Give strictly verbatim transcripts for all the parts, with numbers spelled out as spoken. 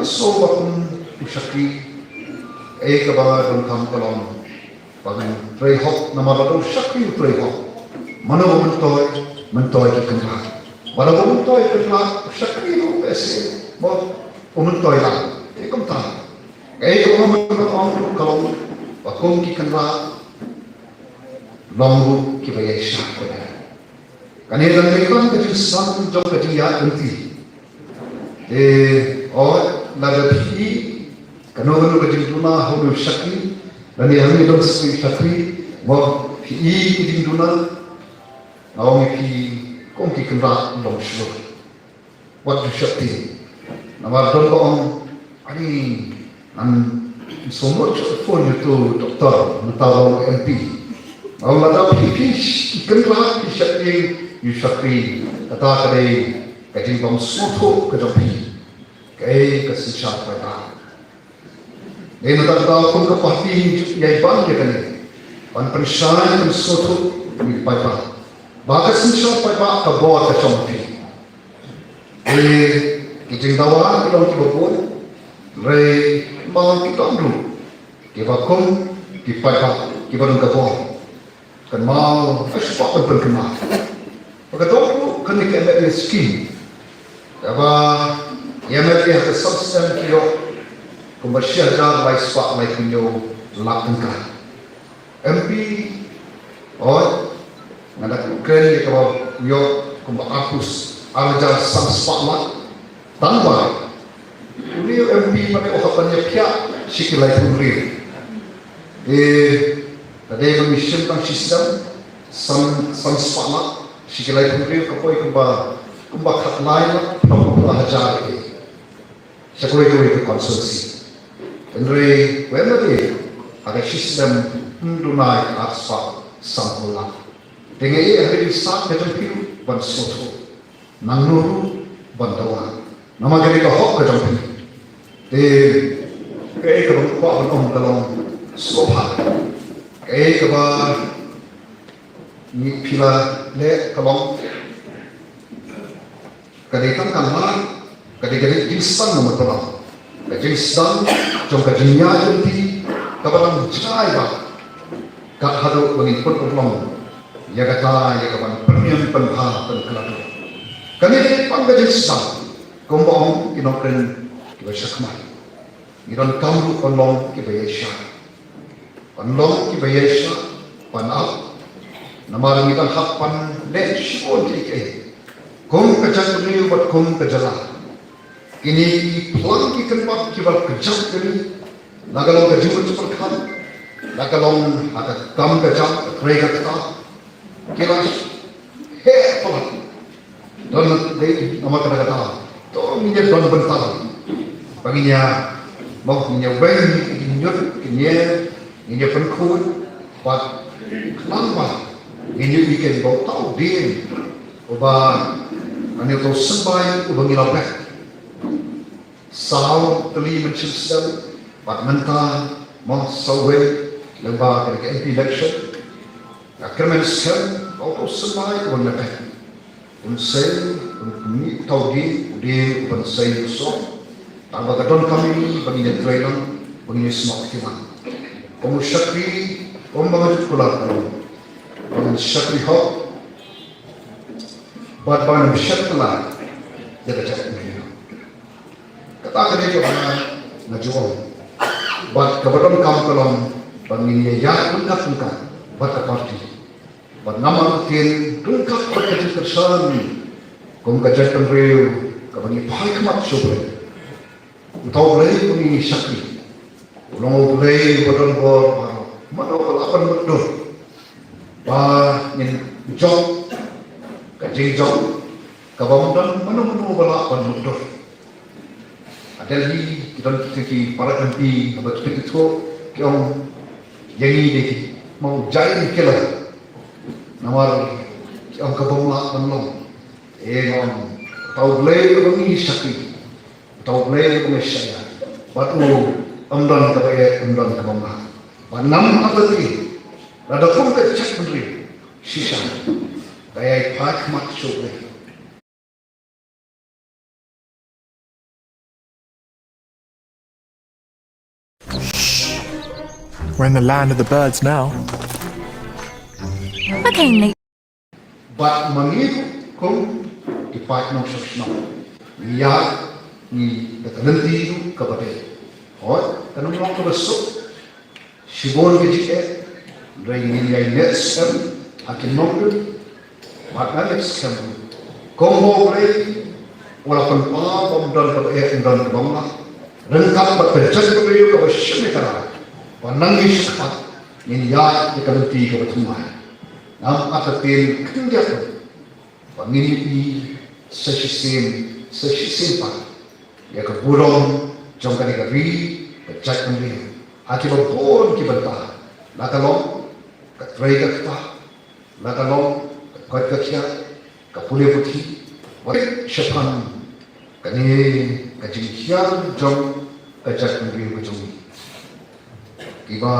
Sngewbha kum u shakri, eh, kaba donkam ka long ba ngan trei hok, namar ba u shakri u trei hok. Mano ba myntoi, myntoi ki kynrad. Mano ba myntoi kynrad, u shakri ruh, eh, se, ba u myntoi lang. Eh, kumta. Eh, kaba ngan ong ruh ka long ba kum ki kynrad, long ruh kiba ïaishah. Kane dang dei tang ka jingsdang jong ka jingïaid lynti. Te, oh, lada phi i kano kano ka jingduna ha une u shakri, lane hangne don sa u shakri, mo, phi i ki jingduna, nga ong ïa phi kum ki kynrad long shlur. Wat ju sheptieng. Namar don ba ong, ani, ngan sngewmut shuh phone ïa uto u doktor, mynta u M P. Nga ong lada phi, phi, phi kynrad, phi sheptieng ïa u shakri, kata ka dei ka jingbym sngewthuh ka jong phi. Kaei ka synshar paidbah. Dei na kata ka daw kum ka party ngi ju ïai ban ïa kane, ban pynshai pynsngewthuh ïa ki paidbah ba ka synshar paidbah ka bor ka jong phi. Te ki jingdawa ki long kiba bun, hynrei ma ki don ruh kiba kum ki paidbah kiba don ka bor. Kynmaw, ai shuwa ban pynkynmaw ba ka dei ruh kane ka M L A scheme kaba ïa met ïa ka subsidy ki ïoh kumba shi hajar lai spah laiphew hynñiew lak tyngka. M P, oi, nga da kren ïa kaba ïoh kumba arphew, ar hajar san spah lak. Tang ba une u M P pat u hap ban ïa pynïap shi ki laiphew hynriew. Eh, lada dei ba ngi shim tang shi snem, san, san spah lak, shi ki laiphew hynriew ka poi kumba, kumba khatlai lak phew hajar eh. Sha kawei kawei ka constituency. Hynrei, wen lada dei ha ka shi snem, ym duna ïa ka ar spah sanphew lak. Te nga ïohi ha ka jingsngewthuh ka jong phi ban sngewthuh. Nangno ruh ban dawa. Namar kane ka hok ka jong phi. Te kaei kaba nga kwah ban ong ka long sngewbha. Kaei kaba ngi, phi la leh ka long, ka dei tang ka lad, ka dei, ka dei jingsdang namar ka long ka jingsdang jong ka jingïaid lynti kaba dang jngai bha. Kat haduh ba ngin pynurlong ïa kata, ïa kaban pynïeng, pynbha, pynkylla. Kane dei tang ka jingsdang, kumba ong ki nongkren kiba shakhmat. Ngi donkam ruh ban long kiba ïaishah, ban long kiba ïaishah, ban ap. Namar ngi dang hap ban leh shibun kiei kiei kum ka jaitbynriew bad kum ka jylla. Kine ki phlang ki kynpap kiba kjat kine, la ka long ka jingmut jingpyrkhat, la ka long ha ka kam ka jam, ka trei ka ktah, ki la heh palat. Don dei namar kata kata, to ngin ïa don bynta ba ngin ïa, ba ngin ïa weng, ngin ïa ñiut, ngin ïa, ngin ïa pynkhuid, bad khnang ba ngin ïa ïohi ïa uta u dieng uba, lane uta u symbai uba ngi la bet saw tylli mynshem snem, bad mynta mo saw wei lyngba kane ka M P election. Nga kyrmen skhem ba uta u symbai uba ngi la bet un sei, un mih uta u dieng, u dieng uban sei u song. Tang ba ka donkam ïa ngi ba ngin ïa trei lang, ba ngin ïa snoh khmat. Kum u shakri, kum ba nga ju kular ka long, ba ngin shakri hok bad ba ngin shet kylla ïa ka jaitbynriew. Kata ka dei kaba nga ju ong. Bad kaba donkam ka long ba ngin ïa ïaid ryngkat ryngkat bad ka party. Bad namar ktien ryngkat bad ka jingkyrshan kum ka jaitbynriew kaba ngi phai khmat sha U Blei. Uta U Blei uba ngi shakri u long U Blei uba don bor baroh. Mano ba lah ban mutdur ba ngin jop ka jingjop kaba ym don mano mano ba lah ban mutdur. Ha Delhi ki don kita ki para M P haba ki pynithuh ki ong ïa ngi dei ki, mo, giant killer. Namar ki ong kaba ym lah ban long. Eh, nga ong, uta U Blei uba ngi shakri, uta U Blei uba ngi shakri, bad u ym don kaba eh, ym don kaba ym lah. Bad ngam artatien te lada kum ka jaitbynriew shisha ka ïai phai khmat sha U Blei. We're in the land of the birds now. Okay, Nate. Bad ma ngi ruh kum ki paid nongshong shnong, ngi ïaid ngi da ka lynti ruh kaba dei. Hooid, kan ym long kaba suk, shibun ka jingeh, hynrei ngin ïai neh skhem ha ki nongrim bad ngan neh skhem ruh, kumba U Blei u la pynpaw ba ym don kaba eh, ym don kaba mlak, ryngkat bad ka jaitbynriew kaba shim ïa ka rai. Bad nangne shakhmat ngin ïaid ïa ka lynti kaba thymmai. Ngam artatien khyndiat ruh ba ngin ïohi sa shisien, sa shisien pat ïa ka burom jong kane ka ri, ka jaitbynriew, ha kiba bun ki bynta, la ka long ka trei ka ktah, la ka long ka koit ka khiah, ka pule puthi, wat shaphang kane ka jinghiar jong ka jaitbynriew ka jong ngi. Kiba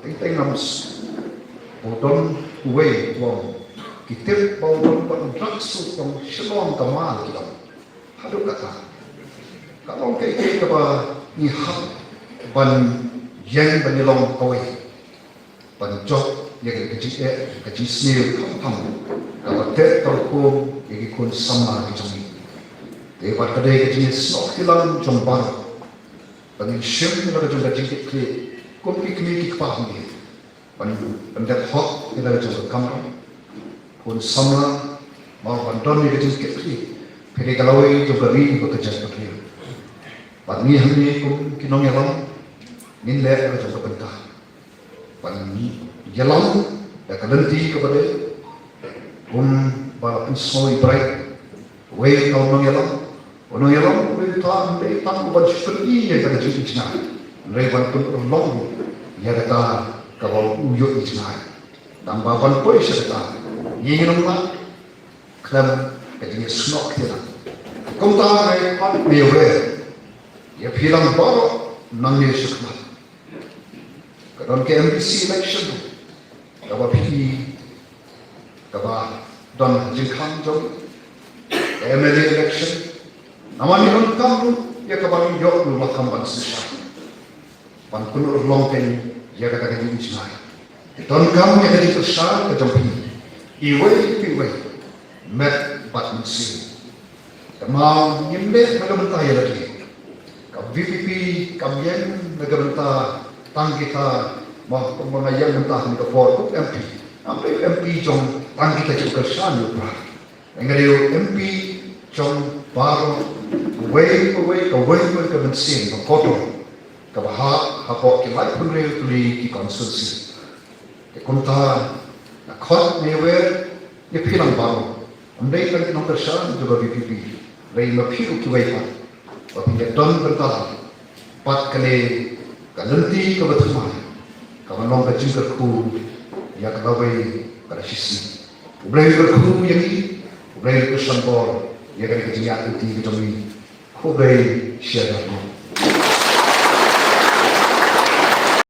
teng teng ngam sngewthuh, u don uwei u ong, ki tip ba u don ban rak shu ong Shillong ka Mawlai ki ong. Haduh katta ka long kaei kaei kaba ngi hap ban ïeng ban ïalong kawei, ban jop ïa ka jingeh, ka jingsniew khamtam kaba teh ka rukom ïa ki khun samla ki jong ngi. Te bad ka dei ka jingïasnoh kti lang jong baroh ba ngin shim ïa la ka jong ka jingkitkhlieh kum ki kmie ki kpa hangne, ban, ban dep hok ïa la ka jong ka kamram. Khun samla, mo, ban don ïa ka jingkitkhlieh, phi dei ka lawei jong ka ri bad ka jaitbynriew. Bad ngi hangne kum ki nongïalam ngin leh ïa la ka jong ka bynta ban ïalam ïa ka lynti kaba dei, kumba la pynsngew i Bright, uwei u nongïalam, u nongïalam uwei u tang, dei tang u ban shu pyni ïa ka jingïohi jngai, hynrei ban pynurlong ïa kata kaba u ïohi jngai. Tang ba ban poi sha kata, ngi ngin ym lah khlem ka jingïasnoh kti lang. Kumta ngi pat ngi wer ïa phi lang baroh nangne shakhmat. Ka don ka M D C election, kaba phi, kaba don jingkhang jong ka M L A election. Namar ngi donkam ruh ïa kaba ngi ïoh ruh la kam ban shisha ban pynurlong ïa kata ka jingïohi jngai. Donkam ïa ka jingkyrshan ka jong phi, iwei pa iwei, met bad mynsiem. Te ma ngim leh na ka bynta ïa lade. Ka V P P kam ïeng na ka bynta tang kita, ma kumba nga ïeng mynta ha kane ka por kum M P. Ngam dei M P jong tang kita kiba kyrshan ïa u Prah. Nga dei u M P jong baroh, uwei pa uwei, kawei pa kawei ka mynsiem, ka kordor kaba hap hapoh ki laiphew hynriew tylli ki constituency. Te kumta nga khot, nga wer ïa phi lang baroh, ym dei tang ki nongkyrshan jong ka V P P, hynrei ma phi ruh kiwei pat, ba phin ïa don bynta bad kane ka lynti kaba thymmai, kaba long ka jingkyrkhu ïa ka lawei ka la shisngi. U Blei un kyrkhu ïa ngi, U Blei un kyrshan bor ïa kane ka jingïaid lynti ka jong ngi. Khublei shibun.